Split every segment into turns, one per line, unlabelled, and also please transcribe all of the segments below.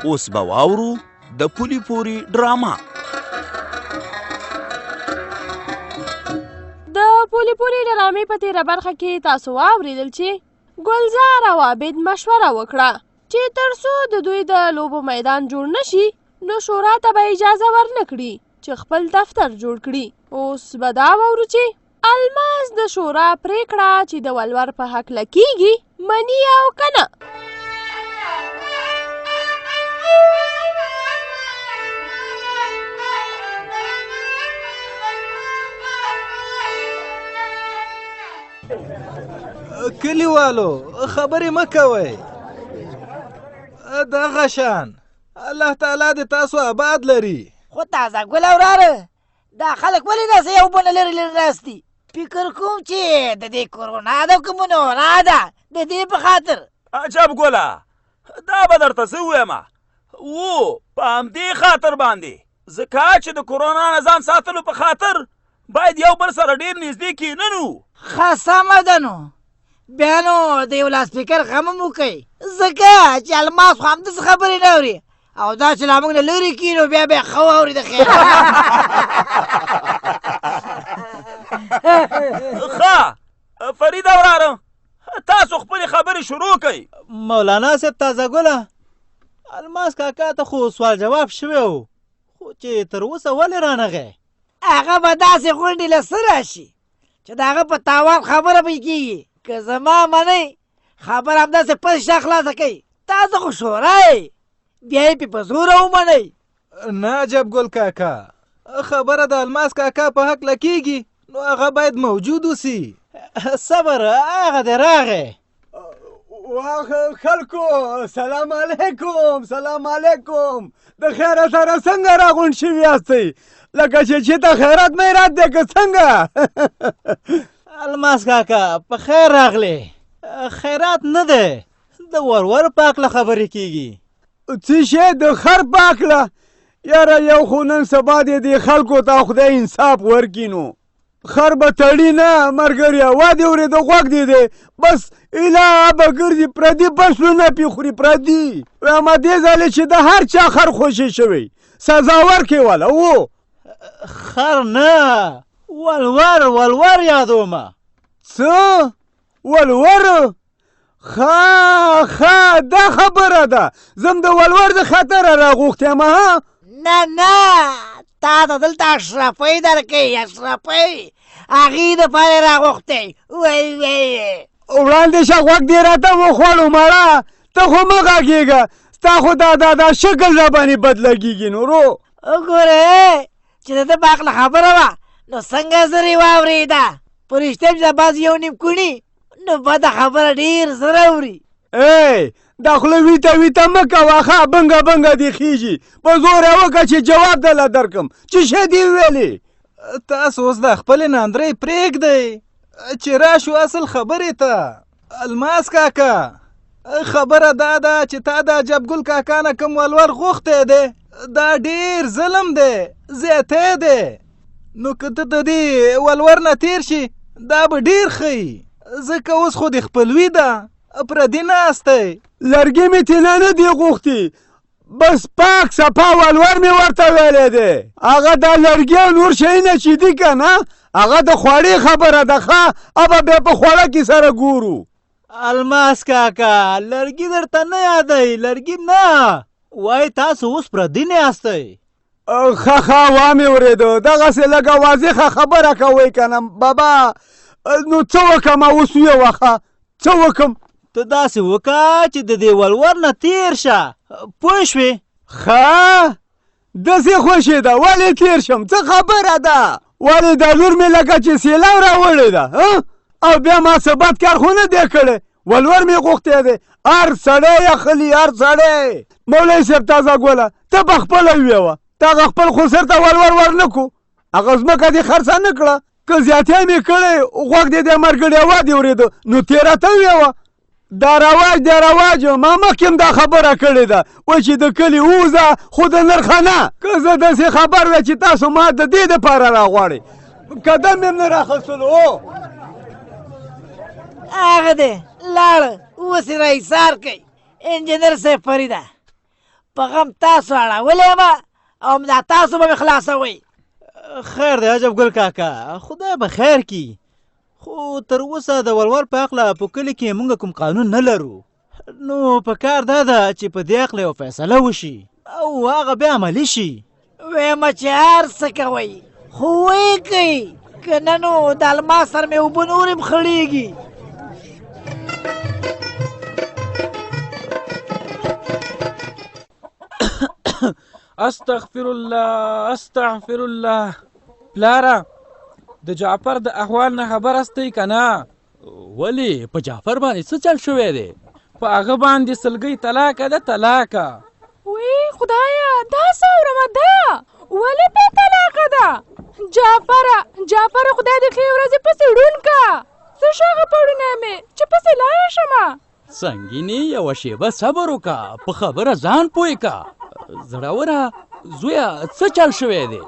اوس به واورو د پولي پوري ډرامه.
د پولي پوري ډرامې په تیره برخه کې تاسو واورېدل چې ګلزار او عابد مشوره وکړه چې تر څو د دوی د لوبو میدان جوړ نشي نو شورا ته به اجازه ورنکړي چې خپل دفتر جوړ کړي. اوس به دا واورو چې الماس د شورا پرېکړه چې د ولور په هکله کیږي مني او که نه.
کلیوالو خبرې مه کوئ، دغه شان الله تعالی دې تاسو آباد لري.
خو تازه ګله وراره، دا خلک ولې داسې یو بل نه لرې لرې ناست دي؟ فکر کوم چې د دې کرونا ده که منونا ده، د دې په خاطر.
عجب ګله، دا به درته څه ووایم، و په همدې خاطر باندې، ځکه چې د کرونا نه ځان ساتلو په خاطر باید یو بل سره ډېر نږدې کښېننو.
ښه سمه ده، نو بیا نو د یو لاسپیکر غم هم وکړئ، ځکه چې الماس خو همداسې خبرې نه اوري، او دا چې لا موږ نه لرې کړي نو بیا به یې ښه واوري د خیره.
ښه فریده وراره، تاسو خپلې خبرې شروع کړئ.
مولانا صاحب تازه ګله، الماس کاکا ته خو سوال جواب شوی و، خو چې تر اوسه ولې رانغی؟
هغه به داسې غونډې له څه راشي چې د هغه په تاوان خبره پرې کېږي. که زما منئ خبره همداسې پس شا خلاصه کړئ، تاسو خو شورا یئ، بیا یې پرې په زوره ومنئ.
نه عجب ګل کاکا، خبره د الماس کاکا په هکله کېږي نو هغه باید موجود اوسي. صبر، هغه دی راغی.
واخ خلکو، سلام علیکم، سلام علیکم. د خیره سره څنګه راغونډ شوي یاستئ؟ لکه چې ته خیرات میرات دی که څنګه؟
الماس کاکا په خیر راغلی. خیرات نه دی، د ورور په هکله خبرې کیږي.
څه شی د خر په هکله؟ یاره یو خو نن سبا دې دې خلکو ته خدای انصاف ورکړي، نو خر به تړي نه مرګریا، وا دې اورېده غوږ دې دی، بس اله به ګرځي پردي فصلونه پې خوري پردي. وایم دې ځلې چې د هر چا خر خوشې شوی سزا ورکړې واله. و
خر نه، ولور، ولور یادومه.
څه ولور؟ ښه ښه، دا خبره ده، زه هم د ولور د خاطره راغوښتی یم. ها
نه نه، تا ته دلته اشرفۍ درکوي، اشرفۍ هغې دپاره یې راغوښتی. وی وی
وړاندې شه، غوږ دې راته وخوړو مړه، ته خو مه غږېږه، ستا خو دا دا دا شکل را باندې بد لګېږي. نورو
وګوره چې د ده په هکله خبره وه نو څنګه زر یې واورېده. په رښتیا چې دا باز یو نیم کوڼي نو بده خبره ډېر زر اوري.
ای دا خوله ویته ویته مه کوه، ښه بنګه بنګه دې خېژي، په زور یې وکړه چې جواب درله درکړم. چې شی دې وویلې؟
تاسو اوس دا خپلې ناندرۍ پرېږدئ چې راشو اصل خبرې ته. الماس کاکا، خبره دا ده چې تا د عجب ګل کاکا نه کوم ولور غوښتی دی، دا ډېر ظلم دی، زیاتی دی. نو که ته د دې ولور نه تېر شي دا به ډېر ښه وي، ځکه اوس خو دې خپلوي ده، پردي ناست دی.
لرګي مې ترې نه دی غوښتي، بس پاک صفا ولور مې ورته ویلی دی. هغه دا لرګي او نور شیونه چې دي که نه، هغه د خواړې خبره ده. ښه ابه بیا په خواړه کې سره ګورو.
الماس کاکا، لرګي درته نه یادوي، لرګي نه وایي، تاسو اوس پردي نه یاستئ.
ښه ښه، وامې اورېده، دغسې لږه واضحه خبره کوئ که نه بابا. نو څه وکړم اوس؟ ویې ښه څه وکړم؟
ته داسې وکړه چې د دې ولور نه تېر شه، پوه شوې؟
ښه داسې خوشې ده، ولې تېر شم؟ څه خبره ده؟ ولې دا لور مې لکه چې سیلاو راوړې ده، او بیا ما څه بد کار خو نه دی کړی، ولور مې غوښتی دی. هر سړی یې اخلي، هر سړی. مولوي صاحب تازه ګله، ته په خپله ویوه، تا هغه خپل خسر ته ولور ورنه کړو، هغه ځمکه دې خرڅه نه کړه، که زیاتی مې کړی غوږ دې د مرګړي هوا دې اورېده، نو تېره ته ویوه. دا رواج دی رواج، ما مخکې هم دا خبره کړې ده، وایي چې د کلي ووځه خو د نرخه نه. که زه داسې خبر وای چې تاسو ما د دې دپاره راغواړئ، قدم مې هم نه راخیستلو.
هغه دی لاړه، اوس یې را ایسار کړئ. انجینر صاحب فریده، په غم تاسو اړولی یم او همدا تاسو به مې خلاصوئ.
خیر دی عجب ګل کاکا، خدای به خیر کړي. خو تر اوسه د ولور په هکله په کلي کې موږ کوم قانون نه لرو، نو په کار دا ده چې په دې هکله یو فیصله وشي او هغه بیا عملي شي.
وایم چې هر څه کوئ خو ویې کوئ، که نه نو د الماس سره مې اوبه نورې هم خړېږي.
استغفر الله استغفر الله. پلاره د جعفر د احوال نه خبر استئ که نه؟
ولې په جعفر باندې څه چل شوی دی؟
په هغه باندې سلګۍ طلاقه ده طلاقه.
وی خدایه دا څه اورمه، دا ولې په طلاقه ده؟ جعفره جعفره خدای دې ښې ورځې پسې ړوند که، څه شو هغه پړونه مې چې پسې لاړه شمه؟
سنګینې یوه شېبه صبر وکړه، په خبره ځان پوه که. زړوره زویه څه چل شوی دی؟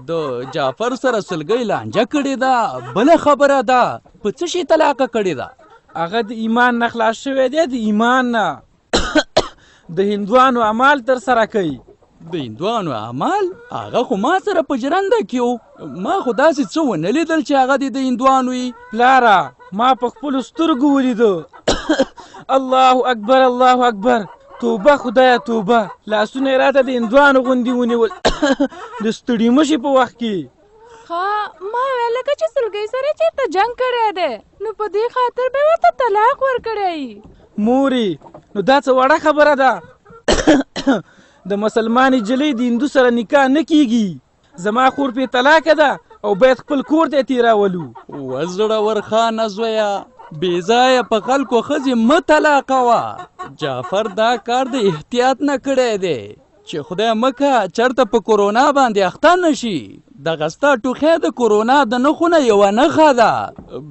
د جعفر سره سلګۍ لانجه کړې ده، بله خبره ده په څه شي طلاقه کړې ده؟
هغه د ایمان نه خلاص شوی دی، د ایمان نه. د هندوانو اعمال تر سره کوي.
د هندوانو اعمال؟ هغه خو ما سره په ژرنده کې و، ما خو داسې څه ونه لیدل چې هغه دې د هندوانو وي.
پلاره ما په خپلو سترګو ولیدو. الله اکبر الله اکبر، توبه خدایه توبه. لاسونه یې راته د هندوانو غوندې ونیول د ستړي مشي په وخت کې.
ښه ما ویل لکه چې سلګۍ سره چېرته جنګ کړی دی، نو په دې خاطر به یې ورته طلاق ورکړی.
مورې نو دا څه وړه خبره ده؟ د مسلمانې جلۍ د هندو سره نکاح نه کیږي. زما خور پې طلاقه ده او باید خپل کور ته یې تېراولو.
وه زړور خانه زویه، بې ځایه په خلکو ښځې مه طلاقوه. جعفر دا کار د احتیاط نه کړی دی چې خدای مه که چېرته په کرونا باندې اخته نه شي. دغه ستا ټوخی د کرونا د نښو نه یوه نښه ده.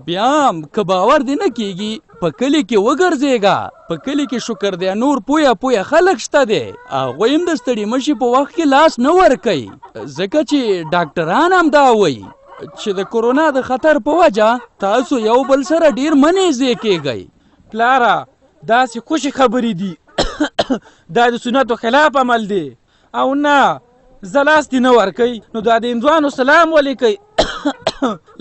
بیا هم که باور دې نه کیږي په کلي کې وګرځېږه، په کلي کې شکر دی نور پویه پویه خلک شته دی، هغوی هم د ستړي مشي په وخت کې لاس نه ورکوي، ځکه چې ډاکټران هم دا وایي چې د کرونا د خطر په وجه تاسو یو بل سره ډیر مه نږدې کیږئ.
پلاره داسې خوشې خبرې دي، دا د سنتو خلاف عمل دی. او نه زه لاس دې نه ورکوي، نو دا د هندوانو سلام ولې کوي؟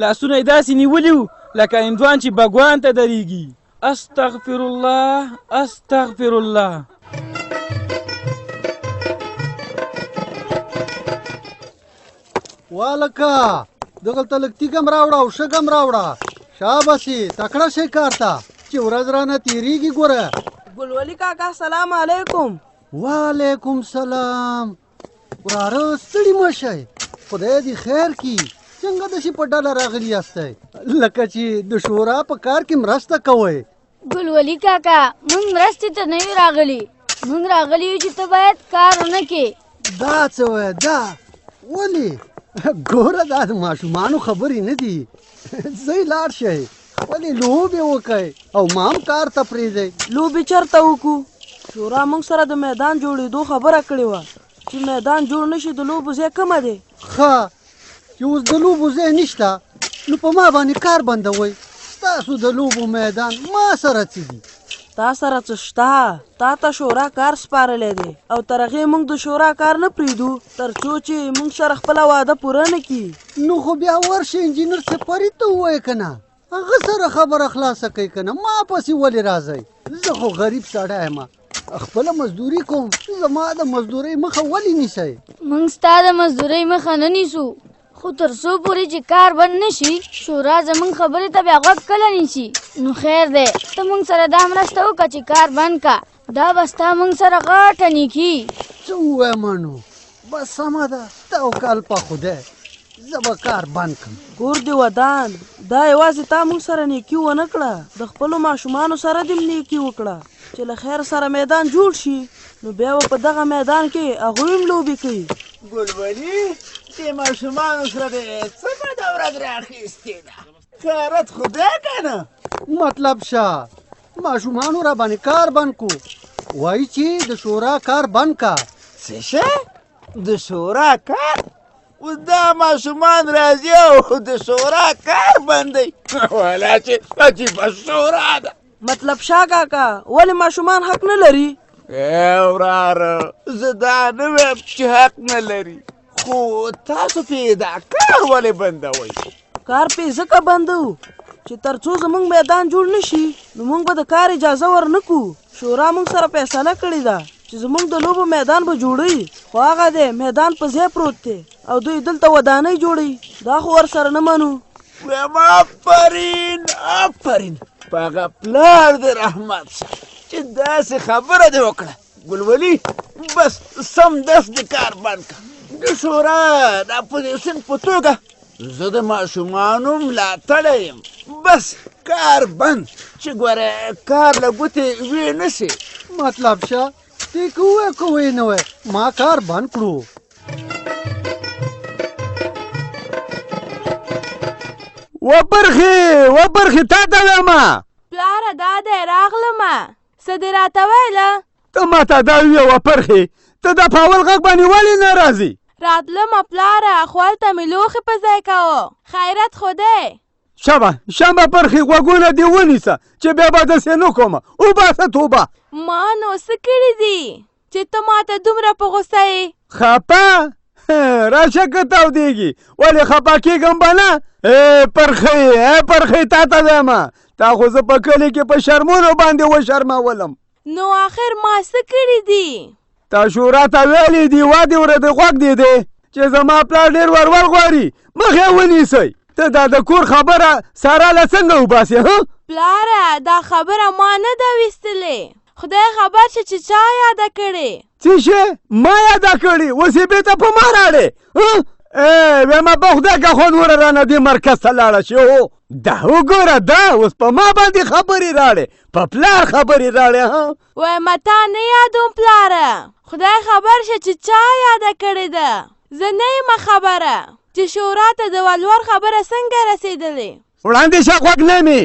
لاسونه یې داسې نیولي وو لکه هندوان چې بګوان ته درېږي. استغفر الله استغفر الله.
والکه دغلته لږ تیږه هم راوړه او شګه هم راوړه. شاباسي تکړه شئ کار ته چې ورځ رانه تېرېږي. ګوره
ګلولي کاکا سلام علیکم.
وعلیکم سلام وراره، ستړي مه شئ، خدای دې خیر کړي. څنګه داسې په ډله راغلي یاستئ لکه چې د شورا په کار کې مرسته کوئ؟
ګلولي کاکا موږ مرستې ته نه یو راغلي، موږ راغلي یو چې ته باید کار ونه کړې.
دا څه وایې؟ دا ولې؟ ګوره دا د ماشومانو خبرې نه دي. ځئ لاړ شئ خپلې لوبې وکړئ او ما هم کار ته پرېږدئ.
لوبې چېرته وکړو؟ شورا موږ سره د میدان جوړېدو خبره کړې وه، چې میدان جوړ نه شي د لوبو ځای کومه دی؟
ښه چې اوس د لوبو ځای نشته نو په ما باندې کار بندوئ. ستاسو د لوبو میدان ما سره څه دي؟
تا سره څه شته؟ تا ته شورا کار سپارلی دی او تر هغې موږ د شورا کار نه پرېږدو تر څو چې موږ سره خپله وعده پوره نه کړي.
نو خو بیا ورشه انجینر سپري ته ووایه که نه، هغه سره خبره خلاصه کړئ که نه ما پسې ولې راځئ؟ زه خو غریب سړی یم، خپله مزدوري کوم، زما د مزدورۍ مخه ولې نیسئ؟
موږ ستا د مزدورۍ مخه نه نیسو، خو تر څو پورې چې کار بند نه شي شورا زموږ خبرې ته بیا غوږ کله نیسي. نو خیر دی، ته موږ سره دا مرسته وکړه چې کار بند کا، دا به ستا موږ سره غټه نیکي.
څه ووایم نو؟ بس سمه ده، توکل په خدای، زه به کار بند کړم.
کور دې ودان، دا یوازې تا موږ سره نیکي ونه کړه، د خپلو ماشومانو سره دې هم نیکي وکړه چې له خیر سره میدان جوړ شي، نو بیا به په دغه میدان کې هغوی هم لوبې کوي.
ګلولي دې ماشومانو سره دې څه بده ورځ راخیستې ده، غیرت خو دی که نه؟
مطلب شه ماشومانو را باندې کار بند کو، وایي چې د شورا کار بند کا.
څه شی؟ د شورا کار؟ اوس دا ماشومان راځي او د شورا کار بندوي، ولا چې عجیبه شورا ده.
مطلب شاه کاکا ولې ماشومان حق نه لري؟
ای وراره، زه دا نه وایم چې حق نه لري، خو تاسو پې دا کار ولې بندوئ؟
کار پې ځکه بندوو چې تر څو زموږ میدان جوړ نه شي نو موږ به د کار اجازه ورنه کړو. شورا موږ سره فیصله کړې ده چې زموږ د لوبو میدان به جوړوي، خو هغه دی میدان په ځای پروت دی او دوی دلته ودانۍ جوړوي، دا خو ورسره نه منو.
وایم آفرین آفرین، په هغه پلار دې رحمت شه چې داسې خبره دې وکړه. ګلولي بس سمدست دې کار بند کړه. د شورا د اپوزیسیون په توګه زه د ماشومانو ملاتړی یم. بس کار بند، چې ګوره کار له ګوتې وې نه شي.
مطلب شه تی که ووایې که ویې نه وایې، ما کار بند کړو.
وبرخې وبرخې، تا ته وایم.
پلاره دا دی راغلمه، څه دې راته ویله؟
ته ماته دا ووایه وپرخې، ته دا په اول غږ باندې ولې نه راځې؟
راتلمه پلاره، خو هلته مې لوښي په ځای کاوه. خیرت خو دی؟
شبه شمه پرخې، غوږونه دې ونیسه چې بیا به داسې نه کومه. وباسه توبه.
ما نو څه کړي دي چې ته ماته دومره په غوسه یې؟
خپه راشه که تودېږي، ولې خپه کېږم به نه. ای پرخې، ای پرخې، تا ته وایم، تا خو زه په کلي کې په شرمونو باندې وشرمولم.
نو آخر ما څه کړي دي؟
تا شورا ته ویلي دي، وا دې وره د غوږ دې دی چې زما پلار ډېر ورور غواړي، مخ یې ونیسئ. ته دا د کور خبره سارا له څنګه وباسې؟ ها
پلاره، دا خبره ما نه ده ویستلې، خدای خبر شه چې چا یاده کړې.
څه شی ما یاده کړې؟ اوس یې بېرته په ما راړې؟ ها ای ویمه په خدای که خو نوره رانه دې مرکز ته لاړه شي. هو دا وګوره، دا اوس په ما باندې خبرې راړې، په پلار خبرې راړې. ها
وایمه تا نه یادوم پلاره، خدای خبر شه چې چا یاده کړې ده، زه نه یمه خبره چې شورا ته د ولور خبره څنګه رسېدلې.
وړاندې شه، غوږ نه مې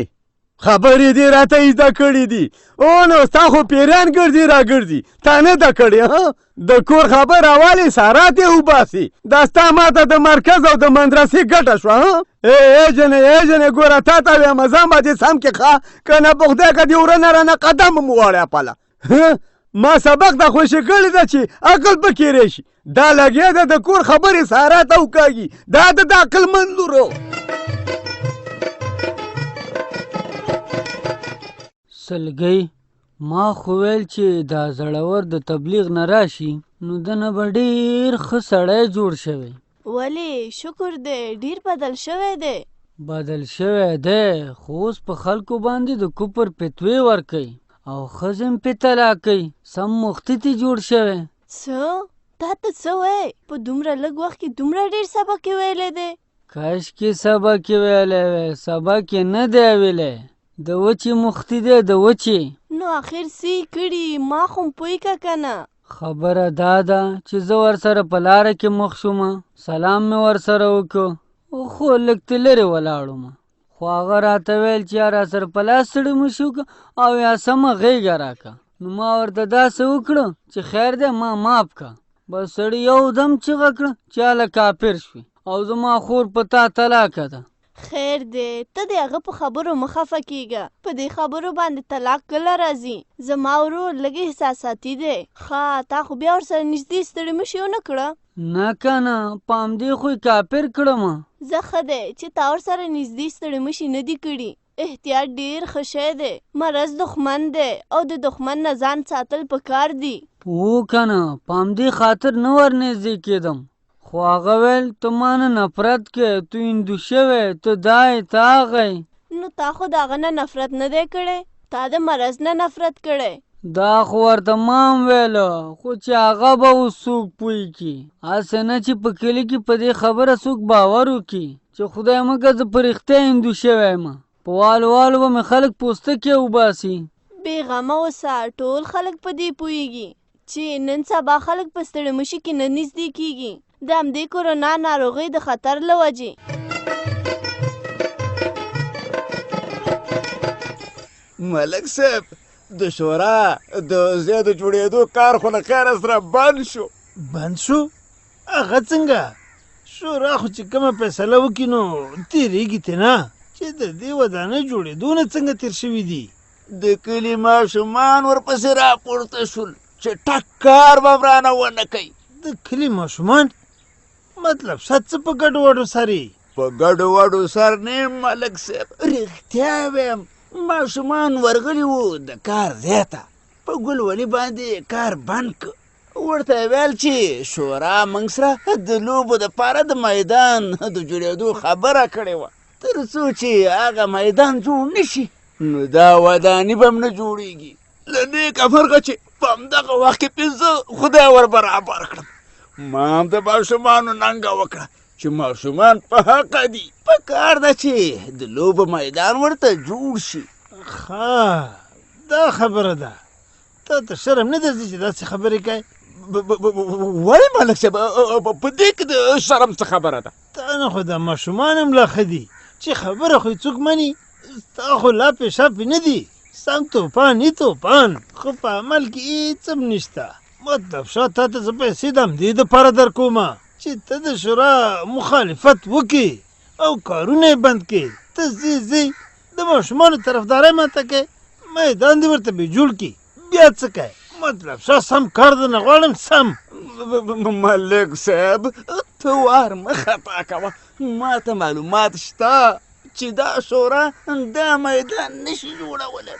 خبرې دې راته زده کړې دي. او نو ستا خو پیریان ګرځي راګرځي، تا نه ده کړې. ها د کور خبره ولې سارا ته وباسي؟ دا ستا ماته د مرکز او د مدرسې ګټه شوه. ها ای ای جنې، ای جنې، ګوره تا ته وایم، ځان به دې سم کې ښه که نه په خدای که دې وره نه رانه قدم هم وواړې خپله. ما سبق ته خوشې کړې ده چې عقل پکې راشي، دا لګیا ده د کور خبرې سارا ته وکاږي، دا د عقلمند لورو.
سلګۍ، ما خو ویل چې دا زړور د تبلیغ نه راشي نو دنه به ډېر ښه سړی جوړ شوی.
ولې شکر دی ډېر بدل شوی دی.
بدل شوی دی، خو اوس په خلکو باندې د کفر فتوې ورکوي او ښځې هم پې طلاق کوي، سم مفتي ترې جوړ شوی.
څه؟ تا ته څه وایې؟ په دومره لږ وخت کې دومره ډېر سبق یې ویلی دی.
کاشکې سبق یې ویلی وای، سبق یې نه دی ویلی، د وچې مفتي دی د وچې.
نو اخر څه یې کړي، ما خو هم پوه که کنه.
خبره دا ده چې زه ورسره په لاره کې مخ شوم، سلام مې ورسره وکړ، خو لږ ترې لرې ولاړ وم، خو هغه راته ویل چې یا راسره په لاس ستړي مشي وکړه او یا سمه غېږه راکړه. نو ما ورته داسې وکړه چې خیر دی ما معاف کړه. بس سړي یو دم چیغه کړه چې هله کافر شوې او زما خور په تا طلاقه ده.
خیر دی، ته د هغه په خبرو مه خفه کېږه، په دې خبرو باندې طلاق کله راځي؟ زما ورور لږ احساساتي دی. ښه، تا خو بیا ورسره نږدې ستړي مشي ونه کړه؟
نه کنه، په همدې خو یې کافر کړم.
ځه ښه دی چې تا ورسره نږدې ستړي مشي نه دي کړي. احتیاط ډېر ښه شی دی، مرض دښمن دی او د دښمن نه ځان ساتل پکار دي.
هو کنه، په همدې خاطر نه ورنږدې کېدم. خو هغه ویل ته ما نه نفرت کوې، ته هندو شوی، ته دا یې، ته هغه یې.
نو تا خو د هغه نه نفرت نه دی کړی، تا د مرض نه نفرت کړی.
دا خو ورته ما هم ویل، خو چې هغه به اوس څوک پوه کړي، هسې نه چې په کلي کې په دې خبره څوک باور وکړي چې خدای مه کړه زه په رښتیا هندو شوی یم، په والو والو به مې خلک پوستکی وباسي.
بې غمه اوسه، ټول خلک په دې پوهېږي چې نن سبا خلک په ستړي مشي کې نه نږدې کېږي، د همدې کورونا ناروغۍ د خطر له وجې.
ملک صاحب، د شورا د ځای د جوړېدو کار خو له خیره سره بند شو.
بند شو؟ هغه څنګه؟ شورا خو چې کومه فیصله وکړي نو تېرېږي ترې نه، چې د دې ودانۍ جوړېدو نه څنګه تېر شوي دي؟
د کلي ماشومان ورپسې راپورته شول. چې ټک کار به هم رانه ونه کوي.
د کلي ماشومان مطلب څه څه په ګډو وډو سر یې؟
په ګډو وډو سر نه یم ملک صاحب، رښتیا وایم. ماشومان ورغلي وو د کار ځای ته، په ګل ولي باندې یې کار بند کړ. ورته یې ویل چې شورا موږ سره د لوبو دپاره د میدان د جوړېدو خبره کړې وه، تر څو چې هغه میدان جوړ نه شي نو دا وداني به هم نه جوړېږي. له نېکه مرغه چې په همدغه وخت کې پې زه خدای ور برابر کړم. ما هم د ماشومانو ننګه وکړه چې ماشومان په حقه دي، په کار ده چې د لوبو میدان ورته جوړ شي.
ښه دا خبره ده، تا ته شرم نه درځي چې داسې خبرې کوې؟
ولې ملک صاحب، په دې کې د شرم څه خبره ده؟
تا نه خو دا ماشومان هم لا ښه دي چې خبره خو یې څوک مني، ستا خو لا پېشاپې نه دي، سم توپان یې توپان، خو په عمل کې هېڅ هم نشته. مطلب شاه تا ته زه پیسې د همدې دپاره درکوم چې ته د شورا مخالفت وکړې او کارونه یې بند کړې. ته ځې ځې د ماشومانو طرفدارۍ ماته کوې، میدان دې ورته بې جوړ کړي، بیا څه کوې؟ مطلب شاه سم کار درنه غواړم سم.
ملک صاحب ته وار مه خطا کوه، ما ته معلومات شته چې دا شورا دا میدان نشي جوړولی،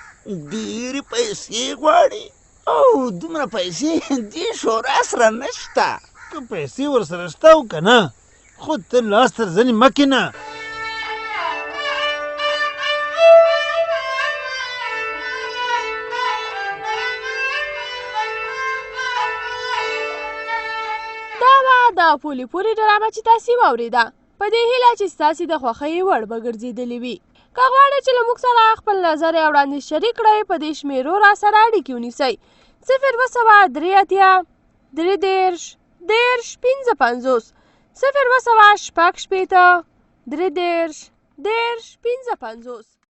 ډېرې پیسې غواړي او دومره پیسې دې شورا سره نشته.
که پیسې ورسره شته او که نه، خو ته لاس تر زنې مه کښېنه.
دا وه د پولي پولي ډرامه چې تاسې واورېده. په دې هیله چې ستاسې د خوښۍ وړ به ګرځېدلې وي. که غواړئ چې له موږ سره خپل نظر یا وړاندیز شریک کړئ، په دې شمېرو را سره اړیکې ونیسئ: 0783 33 30 55، 0766 33 30 55.